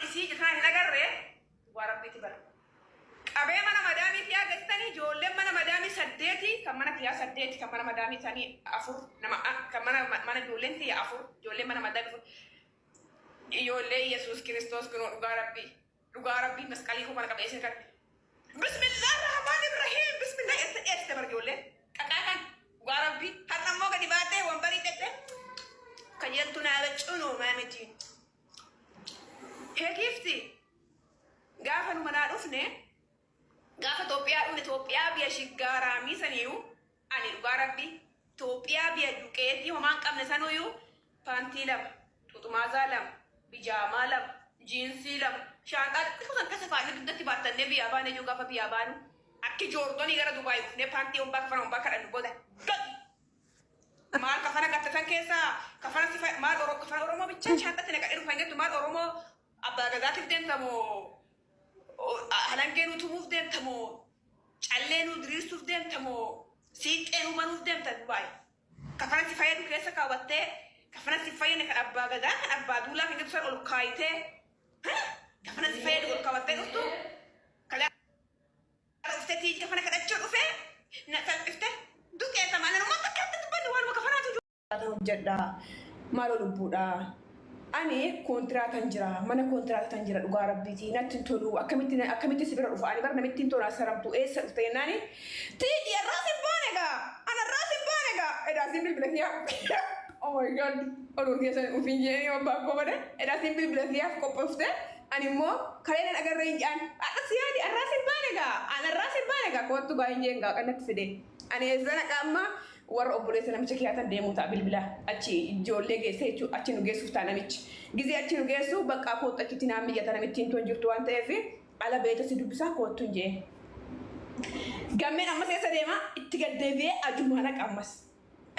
Isii ija tanaan hin agarre dhugaa rabbiiti bara. Qabee mana madaamii tiyaa geessitanii ijoolleen mana madaamii saddeeti kan mana tiyaa saddeeti kan mana madaamii sanii afur nama kan mana mana ijoolleen tiyya afur ijoolleen mana madaamii afur ijoollee Yesuus Kiristoos kunoo dhugaa rabbii dhugaa rabbii masqalii koo kana qabee isin kan Bismillah Rahmaan Ibrahim Bismillah eessa dheessite bar ijoolleen qaqaa kan dhugaa rabbii har'a immoo gadi baatee wambarii dhette kajeeltu naa cunuu maamiti. Hee giifti gaafa nu manaa dhufne gaafa Itoophiyaa dhufne Itoophiyaa biyya shiggaaraamii saniyyuu ani dhugaa rabbii Itoophiyaa biyya duqeetii homaa hin qabne sanuyyuu paantii lama xuxumaazaa lama bijaamaa lama jiinsii lama shaanxaa xixiqqoo san keessa kaa'annee dugdatti baattannee biyyaa baane iyyuu gaafa biyyaa baanu akki joordonii gara Dubaay dhufnee paantii hombaa kafana hombaa kadhannu booda gadi Maal kafana gatte san keessa kafana si maal oro kafana oromoo bichaa shaanxatti naqadhee dhufa hin jettu maal oromoo abbaa gadaatiif deemta moo halangee nuu tumuuf deemta moo callee nuu diriirsuuf deemta moo siiqqee nuu banuuf deemta Dubaay kafana si fayyadu keessa kaawwattee kafana si fayyadne kan abbaa gadaa kan abbaa duulaa kan jettu san ol kaayitee kafana si fayyadu ol kaawwattee dhuftu Dhufte tiijii kafana kadhachuu dhufe na salphifte duqeessa maal nama takka dubbanni waanuma kafanaatu hojjedha maaloo lubbuudha. Ani kontiraatan jira mana kontiraatan jira dhugaa rabbiiti natti hin tolu akkamitti akkamitti si bira dhufa ani bara namitti hin tolu asaramtu eessa dhufte jennaani tiijii arraas hin baane gaa ana arraas hin baane gaa edaa siin bilbila kiyaa oh my god oduu keessan ufiin jeeni abbaa koo bade edaa siin bilbila kiyaaf qophoofte Ani immoo kalee nan agarree hin jedhaan. Har'a si yaadi arraas hin baane gaa. An arraas hin baane gaa koottu gaa hin jeen gaa qannatti fide. Ani eessa dhaqa amma warra obboleessa namicha kiyaatan deemuu ta'a bilbila achi ijoollee geesse jechuudha achi nu geessuuf ta'a namichi. Gizee achi nu geessu baqqaa koottu achitti naan mijata namittiin tun jirtu waan ta'eef ala beeta si dubbisaa koottu hin jeen. Gammeen ammas eessa deema itti gad deebi'ee ajumaa dhaqa ammas.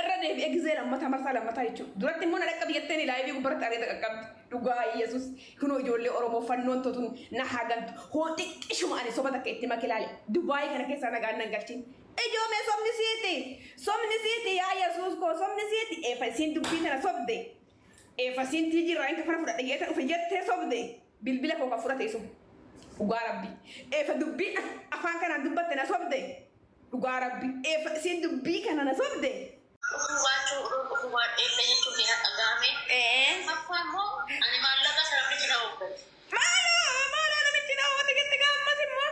Irra deebi'ee gizee lammataa marsaa lammataa jechuudha. Duratti immoo na dhaqqabi jettee ni laayivii gubbarratti areeda qaqqabdi. Dhugaa Yesuus kunoo ijoollee Oromoo fannoon totun na haa gantu. Hoo xiqqishuma ani soba takka itti make laale. Dubaayii kana keessaa nagaan nan galchin. Ijoo mee sobni siiti. Sobni siiti yaa Yesuus koo sobni siiti. Eefa isiin dubbii tana sobde. Eefa isiin tiijii irraa hin kafana fudhadhe jeeta dhufe jettee sobde. Bilbila koo kan fudhate isuma. Dhugaa rabbi. Eefa dubbii afaan kanaan dubbatte na sobde. Dhugaa rabbi eefa isiin dubbii kana na sobde. Dhufuu baachuu dhufuu baadheellee jechuun kee na dhaga'ame. Lammaffaa immoo ani maallaqa sana namichi na hooggate. Maaloo maaloo namichi na hawwate jetti gaa ammas immoo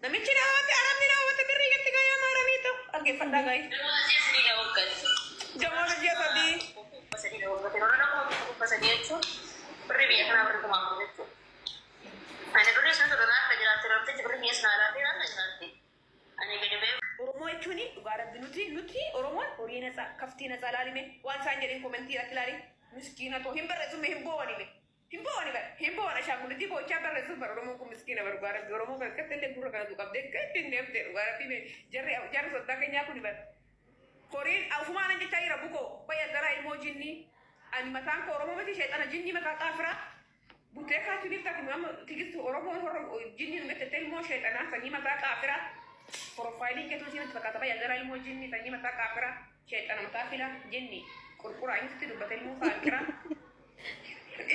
namichi na hawwate arabni na hawwate birrii jetti gaa yaa maaramii ta'u dhaggeeffadhaa gaa'ii. Damoota ji'a sadii na hooggate. Damoota ji'a sadii. 300 na hooggate. Dolara 1300 jechuun birrii biyya kanaa birrii 4000 jechuudha. Ani birrii sana dolara akka jiraatte namtichi birrii biyya sanaa laatee naanna jiraatte. Ani gadi ba'ee. Oromoo jechuuni dhugaa rabbi nuti nuti oromoon horii natsaa kaftii natsaa laalime waan isaan jedhin komentii irratti laali miskiina too hin barreessu mee hin boowani mee hin boowani bar hin boowan ashaangulitii boochaa barreessu bar oromoon kun miskiina bar dhugaa rabbi oromoo kan akkatti illee gurra kanatu qabdee gadi hin deemte dhugaa rabbi mee jarri jarri soddaa keenyaa kuni bar horiin ofumaan jechaa jira bukoo bayya zaraa ilmoo jinnii ani mataan koo oromoo miti sheexana jinnii mataa qaafiraa Butee kaachuu jirta ati amma tigistu Oromoon horro jinni nu jette ilmoo sheexanaa sanyii mataa qaafiraa profaayiliin keetuu isiin natti fakkaata bayya gara ilmoo jinni sanyii mataa qaafiraa sheexana mataa fila jinni qurquraa inni sitti dubbate ilmoo faanqiraa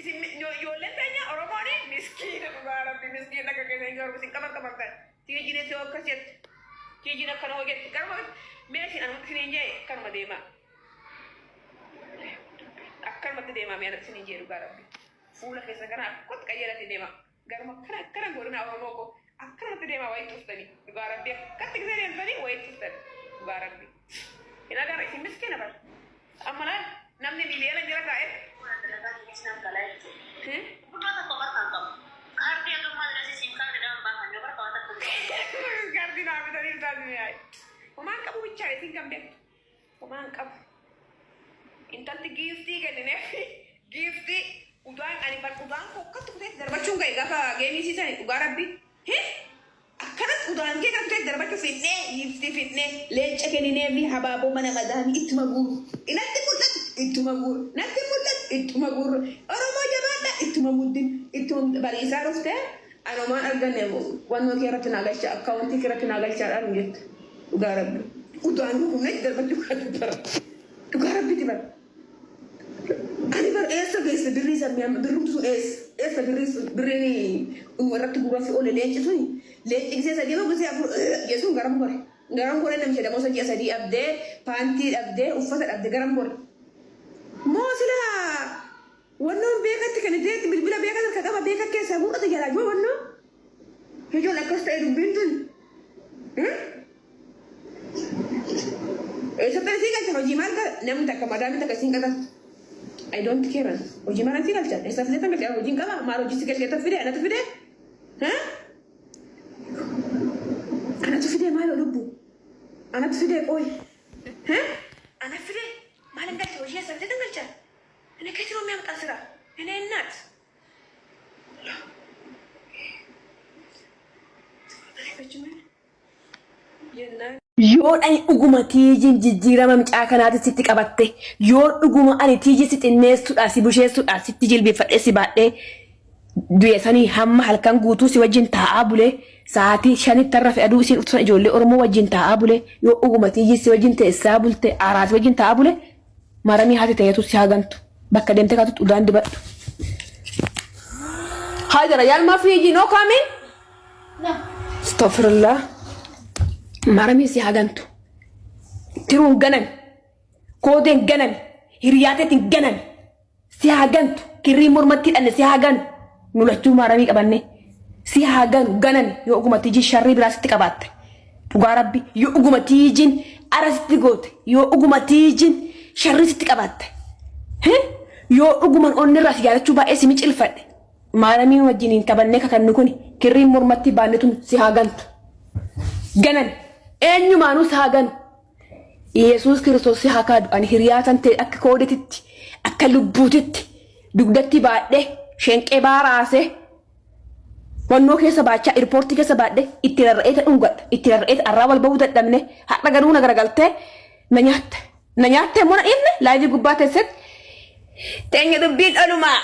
isin ijoolleen teenya Oromoon miskiina dhugaa rabbi miskiina akka keessa hin garuu isin qaban qabamtan tiijin isin akkas jettu tiijin akkana hojjetti garuma mee isin anumatti isiniin jee akkanuma deemaa akkanumatti deemaa mee anatti isiniin jee dhugaa rabbi. Fuula keessan kana akkatti qayyarati deema. Garuma akkana akkana godina Oromoo koo akkanumatti deema wayii tuftani. Dhugaa rabbi akkatti gisee deemtanii wayii tuftani. Dhugaa rabbi. Hin agarre isin miskiina bara. Amma laal namni miliyoona jira taa'e. Dalagaa jireenya nan galaa jechuudha. Guddaa tokko barkaan qabu. Kaardii hagammaa dirasii siim kaardiidhaan baafan yoo barka waan takka hin qabu. Kaardii naa bitanii taasisanii. Homaan qabu bichaa isin kan beektu. Homaa hin qabu. Intalti giiftii kennineef giiftii udaan ani bar udaan koo akkatti kutee darbachuun ga'e gaafa geemii siisani dhugaa rabbi. Hi akkanatti udaan kee kan kutee darbachuu fidnee giiftii fidnee leenca kennineefi habaaboo mana madaamii ittuma guuru. Natti mul'atu ittuma guuru. Natti mul'atu ittuma guuru. Oromoo jabaadha ittuma muddin ittuma bariisaa dhuftee ani homaan arganne wannoo kee irratti naa galcha akkaawuntii kee irratti naa galchaadhaan jettu. Dhugaa rabbi. Udaan humna itti darbachuu kan bara. Dhugaa rabbiiti bara. Ani bara Eessa geesse birrii san birrumtu sun eessa? Eessa birrii sun birriin irratti guuraa fi oole leenci suni leenci gisee sadii moo gisee afur jechuun garam gore. Garam gore namicha damosa ji'a sadii dhabdee paantii dhabdee uffata dhabdee garam gore. Moo silaa wannoon beekatti kan itti bilbila beekatti kan qaba beeka keessaa guurrate jalaa jiru wannoo. Ijoon akkas ta'e dubbiin tun. Eessatti sii galchan hojii maal namni takka madaamii takka siin qaxartu. I don't care. Hojii maal sii galchan? Eessa fidee tan galchan hojiin qaba? Maal hojii si galchee fide? Anatu fide? Anatu fide maal lubbu? Anatu fide qoy. Ana fide maal hin galcha hojii eessa fidee tan galchan? እኔ ከየት ነው የሚያመጣ ስራ? እኔ እናት Yoo ani dhuguma tiijiin jijjiirama mucaa kanaati sitti qabatte, yoo dhuguma ani tiijii si xinneessuudhaan si busheessuudhaan sitti jilbeeffadhee si baadhee du'e sanii hamma halkan guutuu si wajjin taa'aa bulee sa'aatii 5tti har'a fe'aduu isiin dhuftu ijoollee Oromoo wajjin taa'aa bulee, yoo dhuguma tiijii si wajjin teessaa bulte aaraa si wajjin taa'aa bule, maramii haati ta'eetu si hagantu bakka deemtee kaatutti udaan dibadhu. Haadara yaalmaa fiijii noo kaamiin? Astaghfirullah. Maramii si hagantu. Tiruun ganami. Koodeen ganami. Hiriyaateetiin ganami. Si hagantu. Kirrii mormatti hidhanne si haganu. Nu lachuu maramii qabanne. Si haganu ganami yoo dhuguma tiijii sharrii biraa sitti qabaatte. Dhugaa rabbi yoo dhuguma tiijiin ara sitti goote yoo dhuguma tiijiin sharrii sitti qabaatte. Yoo dhuguman onnirraa si jaalachuu baay'ee si micilfadhe. Maaramii wajjiniin qabannee kakannu kuni kirriin mormatti baanne tun si haa gantu. Ganan eenyumaanuu si haa ganu. Yesuus Kiristoos si haa kaadu. Ani hiriyaa tan ta'e akka koodetitti akka lubbuutitti dugdatti baadhee shenqee baaraasee wannoo keessa baachaa irpoortii keessa baadhee itti rarra'ee dhungadha. Itti rarra'ee arraa wal bahuu dadhabne har'a garuu na garagaltee na nyaatte. Na nyaatte immoo na dhiifne laayivii gubbaa teessetti. Teenya dubbiin olumaa.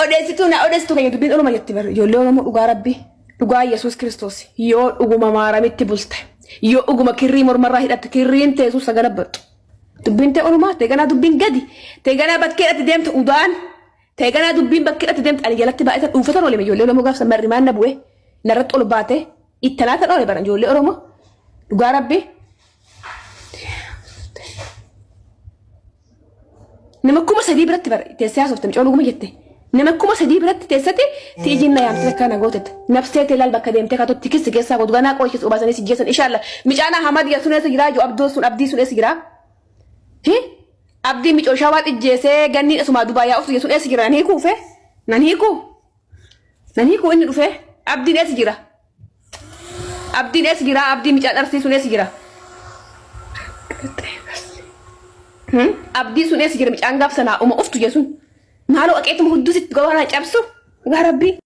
Odeessituu na odeessituu keenya dubbiin oluma jetti bara ijoollee Oromoo dhugaa rabbi dhugaa Yesuus Kiristoos yoo dhuguma maaramitti bulte yoo dhuguma kirrii mormarraa hidhatte kirriin teessu sagala battu dubbiin ta'e olumaa ta'e ganaa dubbiin gadi ta'e ganaa bakkeedhatti deemte udaan ta'e ganaa dubbiin bakkeedhatti deemte ani jalatti baay'atan dhuunfatan oole ijoollee Oromoo gaafsa marrimaan na bu'e narratti ol baate ittanaatan oole bara ijoollee Oromoo dhugaa rabbi. Nama 3000 biratti bara teessee haasofte mucoo dhuguma jette. Nama 3000 biratti teessatti tiijiin na yaamte akka na gootette. Nafsee tee laal bakka deemtee kaatutti kissi keessaa gootu ganaa qooyis obaasanii si jeessan inshaalla. Micaanaa Hamad yaa sun eessa jiraa jiru abdoo sun abdii sun eessa jiraa? Hi? Abdii micoo shawaa xijjeesee ganni asumaa dubaa yaa uftu sun eessa jira? Nan hiikuu fe? Nan hiikuu? Nan hiikuu inni dhufee? Abdiin eessa jira? Abdiin eessa jira? Abdii micaan arsii sun eessa jira? Abdii sun eessa jira? Micaan gaaf sanaa uma uftu jesun. Maaloo aqeetuma hudduu sitti gowwaa cabsu? Dhugaa rabbii.